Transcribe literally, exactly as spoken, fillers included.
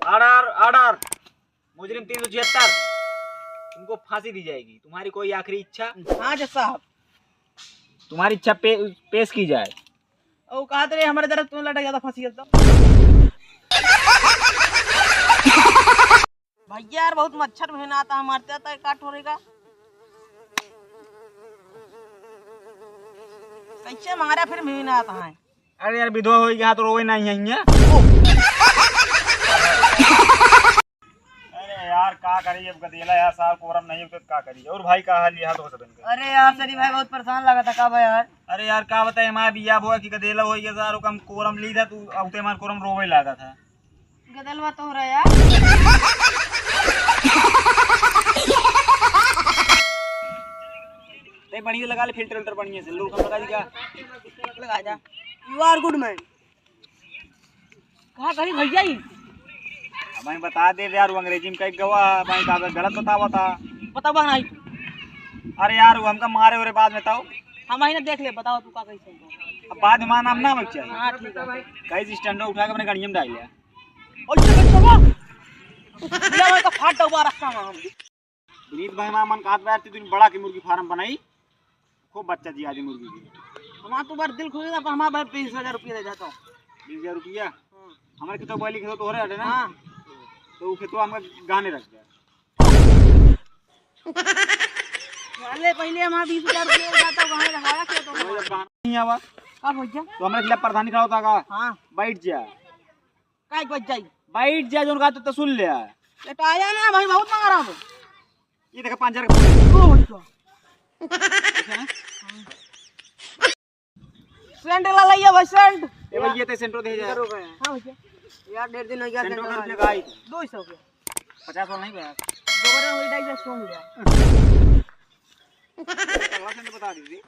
ऑर्डर, ऑर्डर। मुजरिम तीन सौ छिहत्तर, तुमको फांसी दी जाएगी। तुम्हारी कोई आखिरी इच्छा? हाँ जज साहब। तुम्हारी इच्छा पे, पेश की जाए। ओ, कहा तेरे हमारे तरफ तुम्हें लटक जाता फांसी तो। भैया यार, बहुत मच्छर भी ना आता, मरते आता है, काट हो रहेगा। कैसे मारा फिर भी ना आता है। अरे यार, विधवा हो गया तो रोवे नहीं है। अरे यार, का करी अब गदेला यार, साहब कोरम नहीं होते तो का करी। और भाई, का हाल यहाँ तो सब इनके? अरे यार, सनी भाई बहुत परेशान लगा था, का बा यार? अरे यार, का बताए, हमारा बिया बोआ कि गदेला हो गया सार, ओका हम कोरम ली था, तू अब ते हमार कोरम रोवे लगा था। गदेलवा तो हो रहा यार। ते बढ़िया लगा ले फिल्टर उल्टर बढ़िया से, लोग हम लगा दी का? लगा जा। You are good man। कहा करी भैया ई? अब मैं बता दे यार, वो अंग्रेजी में कई गवा, मैं का गलत बतावा था। बतावा नहीं। अरे यार, वो हमका मारे ओरे बाद में ताऊ। हम ही ना देख ले, बताओ तू का कही सही। अब बाद में हमारा नाम ना बच्चा है। हाँ, ठीक है। कई स्टैंड उठा के अपने गाड़िया में डाल लिया। और ये बच्चा हुआ? ये हमारे का फाट डब्बा रखा हुआ हम। विनीत भाई, हमारा मन कहत बा यार, तू दिन बड़ा की मुर्गी फार्म बनाई, खूब बच्चा दिया दी मुर्गी की। हमारा तो बार दिल खुश था, पर हमारा बार बीस हजार रुपया दे जाता हूँ। बीस हजार रुपया? हाँ। हमारे कितना बोली खेलो तोहरे हटे ना? हाँ। तो वो खेतवा हमका गहने रख दे। पहले, पहले हमारा बीस हजार रुपया दे जाता, गहने रखवाया खेत में। नहीं आवा। का भैया? तो हमारे खिलाफ प्रधानी खड़ा होता का? हाँ। बैठ जा। काय बच जाई? बैठ जा, जोन कहा तो सुन ले। लेटाया ना भाई, बहुत मारा हम। ये देखा पाँच हजार का। ओ भैया। देखा ना? सेंट ला लाइए भाई, सेंट। ए भाई, ये ते सेंटो दे जा। हाँ भैया। यार, ढेर दिन हो गया सेंटो सेंट कर वाला। दे भाई। दो सौ के। पचास वाला नहीं भैया। दोबारा वही ढाई सौ हो गया। पगला सेंट बता दीजिए।